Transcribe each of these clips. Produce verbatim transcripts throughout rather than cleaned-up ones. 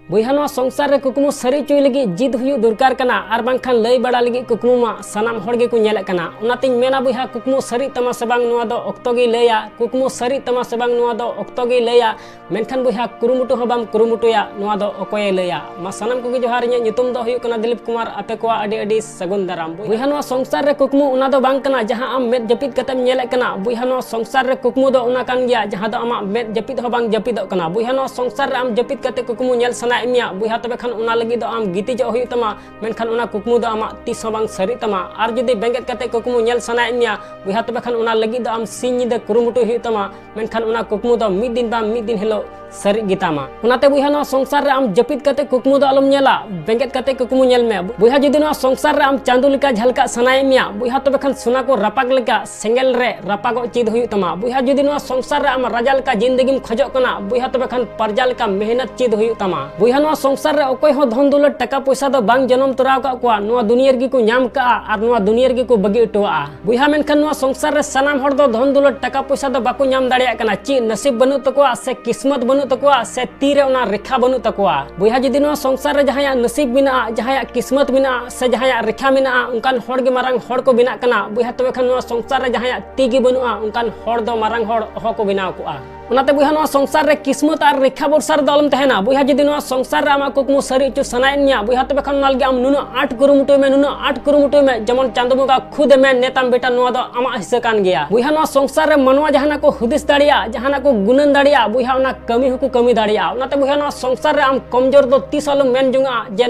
ᱵᱚᱭᱦᱟ, ᱱᱚᱣᱟ ᱥᱚᱝᱥᱟᱨ ᱨᱮ ᱠᱩᱠᱢᱩ ᱥᱟᱹᱨᱤ ᱦᱚᱪᱚᱭ ᱞᱟᱹᱜᱤᱫ ᱡᱤᱫ ᱦᱩᱭᱩᱜ ᱫᱚᱨᱠᱟᱨ ᱠᱟᱱᱟ, ᱟᱨ ᱵᱟᱝᱠᱷᱟᱱ ᱞᱟᱹᱭ ᱵᱟᱲᱟ ᱞᱟᱹᱜᱤᱫ ᱠᱩᱠᱢᱩ ᱢᱟ ᱥᱟᱱᱟᱢ ᱦᱚᱲ ᱜᱮᱠᱚ ᱧᱮᱞᱮᱫ ᱠᱟᱱᱟ᱾ ᱚᱱᱟᱛᱤᱧ ᱢᱮᱱᱟ ᱵᱚᱭᱦᱟ, ᱠᱩᱠᱢᱩ ᱥᱟᱹᱨᱤᱜ ᱛᱟᱢᱟ ᱥᱮ ᱵᱟᱝ, ᱱᱚᱣᱟ ᱫᱚ ᱚᱠᱛᱚ ᱜᱮᱭ ᱞᱟᱹᱭᱟ᱾ ᱠᱩᱠᱢᱩ ᱥᱟᱹᱨᱤᱜ ᱛᱟᱢᱟ ᱥᱮ ᱵᱟᱝ, ᱱᱚᱣᱟ ᱫᱚ ᱚᱠᱛᱚ ᱜᱮᱭ ᱞᱟᱹᱭᱟ᱾ ᱢᱮᱱᱠᱷᱟᱱ ᱵᱚᱭᱦᱟ, ᱠᱩᱨᱩᱢᱩᱴᱩ ᱦᱚᱸ ᱵᱟᱢ ᱠᱩᱨᱩᱢᱩᱴᱩᱭᱟ, ᱱᱚᱣᱟ ᱫᱚ ᱚᱠᱚᱭᱮ ᱞᱟᱹᱭᱟ? ᱢᱟ ᱥᱟᱱᱟᱢ ᱠᱚᱜᱮ ᱡᱚᱦᱟᱨ, ᱤᱧᱟᱹᱜ ᱧᱩᱛᱩᱢ ᱫᱚ ᱦᱩᱭᱩᱜ ᱠᱟᱱᱟ ᱫᱤᱞᱤᱯ ᱠᱩᱢᱟᱨ᱾ ᱟᱯᱮ ᱠᱚᱣᱟᱜ ᱟᱹᱰᱤ ᱟᱹᱰᱤ ᱥᱟᱹᱜᱩᱱ ᱫᱟᱨᱟᱢ᱾ ᱵᱚᱭᱦᱟ, ᱱᱚᱣᱟ ᱥᱚᱝᱥᱟᱨ ᱨᱮ ᱠᱩᱠᱢᱩ ᱚᱱᱟ ᱫᱚ ᱵᱟᱝ ᱠᱟᱱᱟ ᱡᱟᱦᱟᱸ ᱟᱢ ᱢᱮᱫ ᱡᱟᱹᱯᱤᱫ ᱠᱟᱛᱮᱢ ᱧᱮᱞᱮᱫ ᱠᱟᱱᱟ᱾ ᱵᱚᱭᱦᱟ, ᱱᱚᱣᱟ ᱥᱚᱝᱥᱟᱨ ᱨᱮ ᱠᱩᱠᱢᱩ ᱫᱚ ᱚᱱᱟ ᱠᱟᱱ ᱜᱮᱭᱟ ᱡᱟᱦᱟᱸ ᱫᱚ ᱟᱢᱟᱜ ᱢᱮᱫ ᱡᱟᱹᱯᱤᱫ ᱦᱚᱸ ᱵᱟᱝ ᱡᱟᱹᱯᱤᱫᱚᱜ ᱠᱟᱱᱟ᱾ ᱵᱚᱭᱦᱟ, ᱱᱚᱣᱟ ᱥᱚᱝᱥᱟᱨ ᱨᱮ ᱟᱢ ᱡᱟᱹᱯᱤᱫ ᱠᱟᱛᱮ ᱠᱩᱠᱢᱩ ᱧᱮᱞ ᱥᱟᱱᱟᱭᱮᱫ ᱢᱮᱭᱟ, ᱵᱚᱭᱦᱟ, ᱛᱚᱵᱮ ᱠᱷᱟᱱ ᱚᱱᱟ ᱞᱟᱹᱜᱤᱫ ᱫᱚ ᱟᱢ ᱜᱤᱛᱤᱡᱚᱜ ᱦᱩᱭᱩᱜ ᱛᱟᱢᱟ, ᱢᱮᱱᱠᱷᱟᱱ ᱚᱱᱟ ᱠᱩᱠᱢᱩ ᱫᱚ ᱟᱢᱟᱜ ᱛᱤᱥ ᱦᱚᱸ ᱵᱟᱝ ᱥᱟᱹᱨᱤᱜ ᱛᱟᱢᱟ᱾ ᱟᱨ ᱡᱩᱫᱤ ᱵᱮᱸᱜᱮᱫ ᱠᱟᱛᱮ ᱠᱩᱠᱢᱩ ᱧᱮᱞ ᱥᱟᱱᱟᱭᱮᱫ ᱢᱮᱭᱟ, ᱵᱚᱭᱦᱟ, ᱛᱚᱵᱮ ᱠᱷᱟᱱ ᱚᱱᱟ ᱞᱟᱹᱜᱤᱫ ᱫᱚ ᱟᱢ ᱥᱤᱧ ᱧᱤᱫᱟᱹ ᱠᱩᱨᱩᱢᱩᱴᱩᱭ ᱦᱩᱭᱩᱜ ᱛᱟᱢᱟ, ᱢᱮᱱᱠᱷᱟᱱ ᱚᱱᱟ ᱠᱩᱠᱢᱩ ᱫᱚ ᱢᱤᱫ ᱫᱤᱱ ᱵᱟᱝ ᱢᱤᱫ ᱫᱤᱱ ᱦᱤᱞᱳᱜ ᱥᱟᱹᱨᱤᱜ ᱜᱮᱛᱟᱢᱟ᱾ ᱚᱱᱟᱛᱮ ᱵᱚᱭᱦᱟ, ᱱᱚᱣᱟ ᱥᱚᱝᱥᱟᱨ ᱨᱮ ᱟᱢ ᱡᱟᱹᱯᱤᱫ ᱠᱟᱛᱮ ᱠᱩᱠᱢᱩ ᱫᱚ ᱟᱞᱚᱢ ᱧᱮᱞᱟ, ᱵᱮᱸᱜᱮᱫ ᱠᱟᱛᱮ ᱠᱩᱠᱢᱩ ᱧᱮᱞ ᱢᱮ᱾ ᱵᱚᱭᱦᱟ, ᱡᱩᱫᱤ ᱱᱚᱣᱟ ᱥᱚᱝᱥᱟᱨ ᱨᱮ ᱟᱢ ᱪᱟᱸᱫᱚ ᱞᱮᱠᱟ ᱡᱷᱟᱞᱠᱟᱜ ᱥᱟᱱᱟᱭᱮᱫ ᱢᱮᱭᱟ, ᱵᱚᱭᱦᱟ, ᱛᱚᱵᱮ ᱠᱷᱟᱱ ᱥᱚᱱᱟ ᱠᱚ ᱨᱟᱯᱟᱜ ᱞᱮᱠᱟ ᱥᱮᱸᱜᱮᱞ ᱨᱮ ᱨᱟᱯᱟᱜᱚᱜ ᱪᱮᱫ ᱦᱩᱭᱩᱜ ᱛᱟᱢᱟ᱾ ᱵᱚᱭᱦᱟ, ᱡᱩᱫᱤ ᱱᱚᱣᱟ ᱥᱚᱝᱥᱟᱨ ᱨᱮ ᱟᱢ ᱨᱟᱡᱟ ᱞᱮᱠᱟ ᱡᱤᱱᱫᱮᱜᱤᱢ ᱠᱷᱚᱡᱚᱜ ᱠᱟᱱᱟ, ᱵᱚᱭᱦᱟ, ᱛᱚᱵᱮ ᱠᱷᱟᱱ ᱯᱨᱚᱡᱟ ᱞᱮᱠᱟ ᱢᱮᱦᱱᱚᱛ ᱪᱮᱫ ᱦᱩᱭᱩᱜ ᱛᱟᱢᱟ᱾ ᱵᱚᱭᱦᱟ, ᱱᱚᱣᱟ ᱥᱚᱝᱥᱟᱨ ᱨᱮ ᱚᱠᱚᱭ ᱦᱚᱸ ᱫᱷᱚᱱ ᱫᱚᱞᱚᱛ ᱴᱟᱠᱟ ᱯᱚᱭᱥᱟ ᱫᱚ ᱵᱟᱝ ᱡᱚᱱᱚᱢ ᱛᱚᱨᱟᱣ ᱟᱠᱟᱫ ᱠᱚᱣᱟ, ᱱᱚᱣᱟ ᱫᱩᱱᱤᱭᱟᱹ ᱨᱮᱜᱮ ᱠᱚ ᱧᱟᱢ ᱠᱟᱜᱼᱟ ᱟᱨ ᱱᱚᱣᱟ ᱫᱩᱱᱤᱭᱟᱹ ᱨᱮᱜᱮ ᱠᱚ ᱵᱟᱹᱜᱤ ᱦᱚᱴᱚᱣᱟᱜᱼᱟ᱾ ᱵᱚᱭᱦᱟ, ᱢᱮᱱᱠᱷᱟᱱ ᱱᱚᱣᱟ ᱥᱚᱝᱥᱟᱨ ᱨᱮ ᱥᱟᱱᱟᱢ ᱦᱚᱲ ᱫᱚ ᱫᱷᱚᱱ ᱫᱚᱞᱚᱛ ᱴᱟᱠᱟ ᱯᱚᱭᱥᱟ ᱫᱚ ᱵᱟᱠᱚ ᱧᱟᱢ ᱫᱟᱲᱮᱭᱟᱜ ᱠᱟᱱᱟ᱾ ᱪᱮᱫ ᱱᱟᱥᱤᱵ ᱵᱟᱹᱱᱩᱜ ᱛᱟᱠᱚᱣᱟ, ᱥᱮ ᱠᱤᱥᱢᱚᱛ ᱵᱟᱹᱱᱩᱜ ᱛᱟᱠᱚᱣᱟ, ᱥᱮ ᱛᱤ ᱨᱮ ᱚᱱᱟ ᱨᱮᱠᱷᱟ ᱵᱟᱹᱱᱩᱜ ᱛᱟᱠᱚᱣᱟ᱾ ᱵᱚᱭᱦᱟ, ᱡᱩᱫᱤ ᱱᱚᱣᱟ ᱥᱚᱝᱥᱟᱨ ᱨᱮ ᱡᱟᱦᱟᱸᱭᱟᱜ ᱱᱟᱥᱤᱵ ᱢᱮᱱᱟᱜᱼᱟ, ᱡᱟᱦᱟᱸᱭᱟᱜ ᱠᱤᱥᱢᱚᱛ ᱢᱮᱱᱟᱜᱼᱟ, ᱥᱮ ᱡᱟᱦᱟᱸᱭᱟᱜ ᱨᱮᱠᱷᱟ ᱢᱮᱱᱟᱜᱼᱟ, ᱚᱱᱠᱟᱱ ᱦᱚᱲ ᱜᱮ ᱢᱟᱨᱟᱝ ᱦᱚᱲ ᱠᱚ ᱵᱮᱱᱟᱜ ᱠᱟᱱᱟ᱾ ᱵᱚᱭᱦᱟ, ᱛᱚᱵᱮ ᱠᱷᱟᱱ ᱱᱚᱣᱟ ᱥᱚᱝᱥᱟᱨ ᱨᱮ ᱡᱟᱦᱟᱸᱭᱟᱜ ᱛᱤ ᱜᱮ ᱵᱟᱹᱱᱩᱜᱼᱟ, ᱚᱱᱠᱟᱱ ᱦᱚᱲ ᱫᱚ ᱢᱟᱨᱟᱝ ᱦᱚᱲ ᱚᱦᱚ ᱠᱚ ᱵᱮᱱᱟᱣ ᱠᱚᱜᱼᱟ᱾ ᱚᱱᱟᱛᱮ ᱵᱚᱭᱦᱟ, ᱱᱚᱣᱟ ᱥᱚᱝᱥᱟᱨ ᱨᱮ ᱠᱤᱥᱢᱚᱛ ᱟᱨ ᱨᱮᱠᱷᱟ ᱵᱷᱚᱨᱥᱟ ᱨᱮᱫᱚ ᱟᱞᱚᱢ ᱛᱟᱦᱮᱱᱟ᱾ ᱵᱚᱭᱦᱟ, ᱡᱩᱫᱤ ᱱᱚᱣᱟ ᱥᱚᱝᱥᱟᱨ ᱨᱮ ᱟᱢᱟᱜ ᱠᱩᱠᱢᱩ ᱥᱟᱹᱨᱤ ᱦᱚᱪᱚ ᱥᱟᱱᱟᱭᱮᱫ ᱢᱮᱭᱟ, ᱵᱚᱭᱦᱟ, ᱛᱚᱵᱮ ᱠᱷᱟᱱ ᱚᱱᱟ ᱞᱟᱹᱜᱤᱫ ᱟᱢ ᱱᱩᱱᱟᱹᱜ ᱟᱸᱴ ᱠᱩᱨᱩᱢᱩᱴᱩᱭ ᱢᱮ, ᱱᱩᱱᱟᱹᱜ ᱟᱸᱴ ᱠᱩᱨᱩᱢᱩᱴᱩᱭ ᱢᱮ, ᱡᱮᱢᱚᱱ ᱪᱟᱸᱫᱚ ᱵᱚᱸᱜᱟ ᱠᱷᱩᱫ ᱮ ᱢᱮᱱ, ᱱᱮᱛᱟᱢ ᱵᱮᱴᱟ, ᱱᱚᱣᱟ ᱫᱚ ᱟᱢᱟᱜ ᱦᱤᱥᱟᱹ ᱠᱟᱱ ᱜᱮᱭᱟ᱾ ᱵᱚᱭᱦᱟ, ᱱᱚᱣᱟ ᱥᱚᱝᱥᱟᱨ ᱨᱮ ᱢᱟᱱᱣᱟ ᱡᱟᱦᱟᱱᱟᱜ ᱠᱚ ᱦᱩᱫᱤᱥ ᱫᱟᱲᱮᱭᱟᱜᱼᱟ, ᱡᱟᱦᱟᱱᱟᱜ ᱠᱚ ᱜᱩᱱᱟᱹᱱ ᱫᱟᱲᱮᱭᱟᱜᱼᱟ, ᱵᱚᱭᱦᱟ, ᱚᱱᱟ ᱠᱟᱹᱢᱤ ᱦᱚᱸᱠᱚ ᱠᱟᱹᱢᱤ ᱫᱟᱲᱮᱭᱟᱜᱼᱟ᱾ ᱚᱱᱟᱛᱮ ᱵᱚᱭᱦᱟ, ᱱᱚᱣᱟ ᱥᱚᱝᱥᱟᱨ ᱨᱮ ᱟᱢ ᱠᱚᱢᱡᱳᱨ ᱫᱚ ᱛᱤᱥ ᱦᱚᱸ ᱟᱞᱚᱢ ᱢᱮᱱ ᱡᱚᱝᱟᱜᱼᱟ ᱡᱮ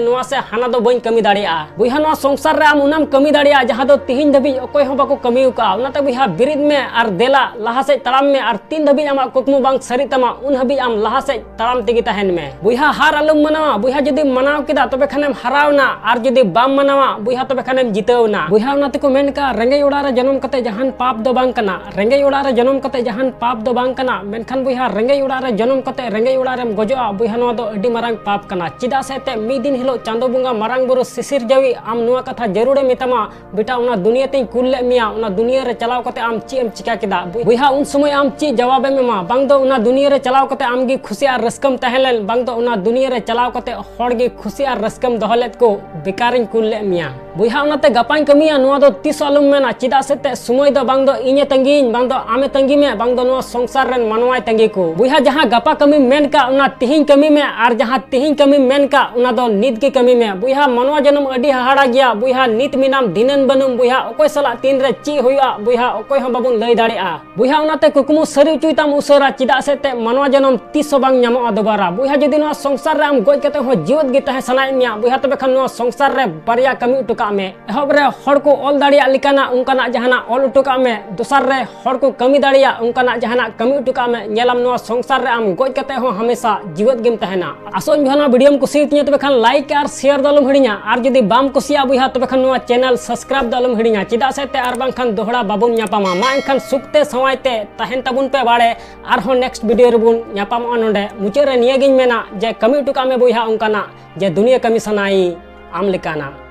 ᱱᱚᱣᱟ ᱥᱮ ᱦᱟᱱᱟ ᱫᱚ ᱵᱟᱹᱧ ᱠᱟᱹᱢᱤ ᱫᱟᱲᱮᱭᱟᱜᱼᱟ᱾ ᱵᱚᱭᱦᱟ, ᱱᱚᱣᱟ ᱥᱚᱝᱥᱟᱨ ᱨᱮ ᱟᱢ ᱩᱱᱟᱢ ᱠᱟᱹᱢᱤ ᱫᱟᱲᱮᱭᱟᱜᱼᱟ ᱡᱟᱦᱟᱸ ᱫᱚ ᱛᱤᱦᱤᱧ ᱫᱷᱟᱹᱵᱤᱡ ᱚᱠᱚᱭ ᱦᱚᱸ ᱵᱟᱠᱚ ᱠᱟᱹᱢᱤ ᱟᱠᱟᱫᱼᱟ᱾ ᱚᱱᱟᱛᱮ ᱵᱚᱭᱦᱟ, ᱵᱮᱨᱮᱫ ᱢᱮ ᱟᱨ ᱫᱮᱞᱟ ᱞᱟᱦᱟ ᱥᱮᱫ ᱛᱟᱲᱟᱢ ᱢᱮ, ᱟᱨ ᱛᱤᱱ ᱫᱷᱟᱹᱵᱤᱡ ᱟᱢᱟᱜ ᱠᱩᱠᱢᱩ ᱵᱟᱝ ᱥᱟᱹᱨᱤᱜ ᱛᱟᱢᱟ, ᱩᱱ ᱦᱟᱹᱵᱤᱡ ᱟᱢ ᱞᱟᱦᱟ ᱥᱮᱫ ᱛᱟᱲᱟᱢ ᱛᱮᱜᱮ ᱛᱟᱦᱮᱱ ᱢᱮ᱾ ᱵᱚᱭᱦᱟ, ᱦᱟᱨ ᱟᱞᱚᱢ ᱢᱟᱱᱟᱣᱟ᱾ ᱵᱚᱭᱦᱟ, ᱡᱩᱫᱤᱢ ᱢᱟᱱᱟᱣ ᱠᱮᱫᱟ, ᱛᱚᱵᱮ ᱠᱷᱟᱱᱮᱢ ᱦᱟᱨᱟᱣ ᱮᱱᱟ, ᱟᱨ ᱡᱩᱫᱤ ᱵᱟᱢ ᱢᱟᱱᱟᱣᱟ, ᱵᱚᱭᱦᱟ, ᱛᱚᱵᱮ ᱠᱷᱟᱱᱮᱢ ᱡᱤᱛᱟᱹᱣ ᱮᱱᱟ᱾ ᱵᱚᱭᱦᱟ, ᱚᱱᱟ ᱛᱮᱠᱚ ᱢᱮᱱ ᱠᱟᱜᱼᱟ, ᱨᱮᱸᱜᱮᱡ ᱚᱲᱟᱜ ᱨᱮ ᱡᱚᱱᱚᱢ ᱠᱟᱛᱮ ᱡᱟᱦᱟᱱ ᱯᱟᱯ ᱫᱚ ᱵᱟᱝ ᱠᱟᱱᱟ᱾ ᱨᱮᱸᱜᱮᱡ ᱚᱲᱟᱜ ᱨᱮ ᱡᱚᱱᱚᱢ ᱠᱟᱛᱮ ᱡᱟᱦᱟᱱ ᱯᱟᱯ ᱫᱚ ᱵᱟᱝ ᱠᱟᱱᱟ, ᱢᱮᱱᱠᱷᱟᱱ ᱵᱚᱭᱦᱟ, ᱨᱮᱸᱜᱮᱡ ᱚᱲᱟᱜ ᱨᱮ ᱡᱚᱱᱚᱢ ᱠᱟᱛᱮ ᱨᱮᱸᱜᱮᱡ ᱚᱲᱟᱜ ᱨᱮᱢ ᱜᱚᱡᱚᱜᱼᱟ, ᱵᱚᱭᱦᱟ, ᱱᱚᱣᱟ ᱫᱚ ᱟᱹᱰᱤ ᱢᱟᱨᱟᱝ ᱯᱟᱯ ᱠᱟᱱᱟ᱾ ᱪᱮᱫᱟᱜ ᱥᱮ ᱮᱱᱛᱮᱫ ᱢᱤᱫ ᱫᱤᱱ ᱦᱤᱞᱳᱜ ᱪᱟᱸᱫᱚ ᱵᱚᱸᱜᱟ ᱢᱟᱨᱟᱝ ᱵᱩᱨᱩ ᱥᱤᱥᱤᱨ ᱡᱟᱹᱣᱤᱡ ᱟᱢ ᱱᱚᱣᱟ ᱠᱟᱛᱷᱟ ᱡᱟᱹᱨᱩᱲᱮ ᱢᱮᱛᱟᱢᱟ, ᱵᱮᱴᱟ, ᱚᱱᱟ ᱫᱩᱱᱤᱭᱟᱹ ᱛᱤᱧ ᱠᱩᱞ ᱞᱮᱫ ᱢᱮᱭᱟ, ᱚᱱᱟ ᱫᱩᱱᱤᱭᱟᱹ ᱨᱮ ᱪᱟᱞᱟᱣ ᱠᱟᱛᱮ ᱟᱢ ᱪᱮᱫ ᱮᱢ ᱪᱤᱠᱟ ᱠᱮᱫᱟ? ᱵᱚᱭᱦᱟ, ᱩᱱ ᱥᱚᱢᱚᱭ ᱟᱢ ᱪᱮᱫ ᱡᱟᱣᱟᱵᱮᱢ ᱮᱢᱟ? ᱵᱟᱝ ᱫᱚ ᱚᱱᱟ ᱫᱩᱱᱤᱭᱟᱹ ᱨᱮ ᱪᱟᱞᱟᱣ ᱠᱟᱛᱮ ᱟᱢ ᱜᱮ ᱠᱷᱩᱥᱤ ᱟᱨ ᱨᱟᱹᱥᱠᱟᱹᱢ ᱛᱟᱦᱮᱸ ᱞᱮᱱ, ᱵᱟᱝ ᱫᱚ ᱚᱱᱟ ᱫᱩᱱᱤᱭᱟᱹ ᱨᱮ ᱪᱟᱞᱟᱣ ᱠᱟᱛᱮ ᱦᱚᱲ ᱜᱮ ᱠᱷᱩᱥᱤ ᱟᱨ ᱨᱟᱹᱥᱠᱟᱹᱢ ᱫᱚᱦᱚ ᱞᱮᱫ ᱠᱚ, ᱵᱮᱠᱟᱨᱤᱧ ᱠᱩᱞ ᱞᱮᱫ ᱢᱮᱭᱟ᱾ ᱵᱚᱭᱦᱟ, ᱚᱱᱟᱛᱮ ᱜᱟᱯᱟᱧ ᱠᱟᱹᱢᱤᱭᱟ, ᱱᱚᱣᱟ ᱫᱚ ᱛᱤᱥ ᱦᱚᱸ ᱟᱞᱚᱢ ᱢᱮᱱᱟ, ᱪᱮᱫᱟᱜ ᱥᱮ ᱛᱮ ᱥᱚᱢᱚᱭ ᱫᱚ ᱵᱟᱝ ᱫᱚ ᱤᱧᱮ ᱛᱟᱺᱜᱤᱭᱤᱧ, ᱵᱟᱝ ᱫᱚ ᱟᱢᱮ ᱛᱟᱺᱜᱤ ᱢᱮ, ᱵᱟᱝ ᱫᱚ ᱱᱚᱣᱟ ᱥᱚᱝᱥᱟᱨ ᱨᱮᱱ ᱢᱟᱱᱣᱟᱭ ᱛᱟᱺᱜᱤ ᱠᱚ᱾ ᱵᱚᱭᱦᱟ, ᱡᱟᱦᱟᱸ ᱜᱟᱯᱟ ᱠᱟᱹᱢᱤᱢ ᱢᱮᱱ ᱠᱟᱜ, ᱚᱱᱟ ᱛᱤᱦᱤᱧ ᱠᱟᱹᱢᱤ ᱢᱮ, ᱟᱨ ᱡᱟᱦᱟᱸ ᱛᱤᱦᱤᱧ ᱠᱟᱹᱢᱤᱢ ᱢᱮᱱ ᱠᱟᱜ, ᱚᱱᱟ ᱫᱚ ᱱᱤᱛ ᱜᱮ ᱠᱟᱹᱢᱤ ᱢᱮ᱾ ᱵᱚᱭᱦᱟ, ᱢᱟᱱᱣᱟ ᱡᱚᱱᱚᱢ ᱟᱹᱰᱤ ᱦᱟᱦᱟᱲᱟ ᱜᱮᱭᱟ᱾ ᱵᱚᱭᱦᱟ, ᱱᱤᱛ ᱢᱮᱱᱟᱢ, ᱫᱷᱤᱱᱟᱹᱱ ᱵᱟᱹᱱᱩᱢ᱾ ᱵᱚᱭᱦᱟ, ᱚᱠᱚᱭ ᱥᱟᱞᱟᱜ ᱛᱤᱱ ᱨᱮ ᱪᱮᱫ ᱦᱩᱭᱩᱜᱼᱟ, ᱵᱚᱭᱦᱟ, ᱚᱠᱚᱭ ᱦᱚᱸ ᱵᱟᱵᱚᱱ ᱞᱟᱹᱭ ᱫᱟᱲᱮᱭᱟᱜᱼᱟ᱾ ᱵᱚᱭᱦᱟ, ᱚᱱᱟᱛᱮ ᱠᱩᱠᱢᱩ ᱥᱟᱹᱨᱤ ᱦᱚᱪᱚᱭ ᱛᱟᱢ ᱩᱥᱟᱹᱨᱟ, ᱪᱮᱫᱟᱜ ᱥᱮ ᱛᱮ ᱢᱟᱱᱣᱟ ᱡᱚᱱᱚᱢ ᱛᱤᱥ ᱦᱚᱸ ᱵᱟᱝ ᱧᱟᱢᱚᱜᱼᱟ ᱫᱚᱵᱟᱨᱟ᱾ ᱵᱚᱭᱦᱟ, ᱡᱩᱫᱤ ᱱᱚᱣᱟ ᱥᱚᱝᱥᱟᱨ ᱨᱮ ᱟᱢ ᱜᱚᱡ ᱠᱟᱛᱮ ᱦᱚᱸ ᱡᱤᱣᱮᱫ ᱜᱮ ᱛᱟᱦᱮᱸ ᱥᱟᱱᱟᱭᱮᱫ ᱢᱮᱭᱟ, ᱵᱚᱭᱦᱟ, ᱛᱚᱵᱮ ᱠᱷᱟᱱ ᱱᱚᱣᱟ ᱥᱚᱝᱥᱟᱨ ᱨᱮ ᱵᱟᱨᱭᱟ ᱠᱟᱹᱢᱤ ᱦᱚᱴᱚ ᱠᱟᱜ ᱢᱮ᱾ ᱮᱦᱚᱵ ᱨᱮ ᱦᱚᱲ ᱠᱚ ᱚᱞ ᱫᱟᱲᱮᱭᱟᱜ ᱞᱮᱠᱟᱱᱟᱜ ᱚᱱᱠᱟᱱᱟᱜ ᱡᱟᱦᱟᱱᱟᱜ ᱚᱞ ᱦᱚᱴᱚ ᱠᱟᱜ ᱢᱮ᱾ ᱫᱚᱥᱟᱨ ᱨᱮ ᱦᱚᱲ ᱠᱚ ᱠᱟᱹᱢᱤ ᱫᱟᱲᱮᱭᱟᱜ ᱚᱱᱠᱟᱱᱟᱜ ᱡᱟᱦᱟᱱᱟᱜ ᱠᱟᱹᱢᱤ ᱦᱚᱴᱚ ᱠᱟᱜ ᱢᱮ᱾ ᱧᱮᱞᱟᱢ, ᱱᱚᱣᱟ ᱥᱚᱝᱥᱟᱨ ᱨᱮ ᱟᱢ ᱜᱚᱡ ᱠᱟᱛᱮ ᱦᱚᱸ ᱦᱟᱢᱮᱥᱟ ᱡᱤᱣᱮᱫ ᱜᱮᱢ ᱛᱟᱦᱮᱱᱟ᱾ ᱟᱥᱚᱜ ᱟᱹᱧ ᱵᱚᱭᱦᱟ, ᱱᱚᱣᱟ ᱵᱷᱤᱰᱤᱭᱳᱢ ᱠᱩᱥᱤᱭᱟᱛᱤᱧᱟ, ᱛᱚᱵᱮ ᱠᱷᱟᱱ ᱞᱟᱭᱤᱠ ᱟᱨ ᱥᱮᱭᱟᱨ ᱫᱚ ᱟᱞᱚᱢ ᱦᱤᱲᱤᱧᱟ, ᱟᱨ ᱡᱩᱫᱤ ᱵᱟᱢ ᱠᱩᱥᱤᱭᱟᱜᱼᱟ ᱵᱚᱭᱦᱟ, ᱛᱚᱵᱮ ᱠᱷᱟᱱ ᱱᱚᱣᱟ ᱪᱮᱱᱮᱞ ᱥᱟᱵᱥᱠᱨᱟᱭᱤᱵ ᱫᱚ ᱟᱞᱚᱢ ᱦᱤᱲᱤᱧᱟ, ᱪᱮᱫᱟᱜ ᱥᱮ ᱛᱮ ᱟᱨ ᱵᱟᱝᱠᱷᱟᱱ ᱫᱚᱦᱲᱟ ᱵᱟᱵᱚᱱ ᱧᱟᱯᱟᱢᱟ᱾ ᱢᱟ ᱮᱱᱠᱷᱟᱱ ᱥᱩᱠ ᱛᱮ ᱥᱟᱶᱟᱭ ᱛᱮ ᱛᱟᱦᱮᱱ ᱛᱟᱵᱚᱱ ᱯᱮ ᱵᱟᱲᱮ, ᱟᱨᱦᱚᱸ ᱱᱮᱠᱥᱴ ᱵᱷᱤᱰᱤᱭᱳ ᱨᱮᱵᱚᱱ ᱧᱟᱯᱟᱢᱚᱜᱼᱟ᱾ ᱱᱚᱰᱮ ᱢᱩᱪᱟᱹᱫ ᱨᱮ ᱱᱤᱭᱟᱹᱜᱤᱧ ᱢᱮᱱᱟ ᱡᱮ ᱠᱟᱹᱢᱤ ᱦᱚᱴᱚ ᱠᱟᱜ ᱢᱮ ᱵᱚᱭᱦᱟ ᱚᱱᱠᱟᱱᱟᱜ ᱡᱮ ᱫᱩᱱᱤᱭᱟᱹ ᱠᱟᱹᱢᱤ ᱥᱟᱱᱟᱭ ᱟᱢ ᱞᱮᱠᱟᱱᱟᱜ᱾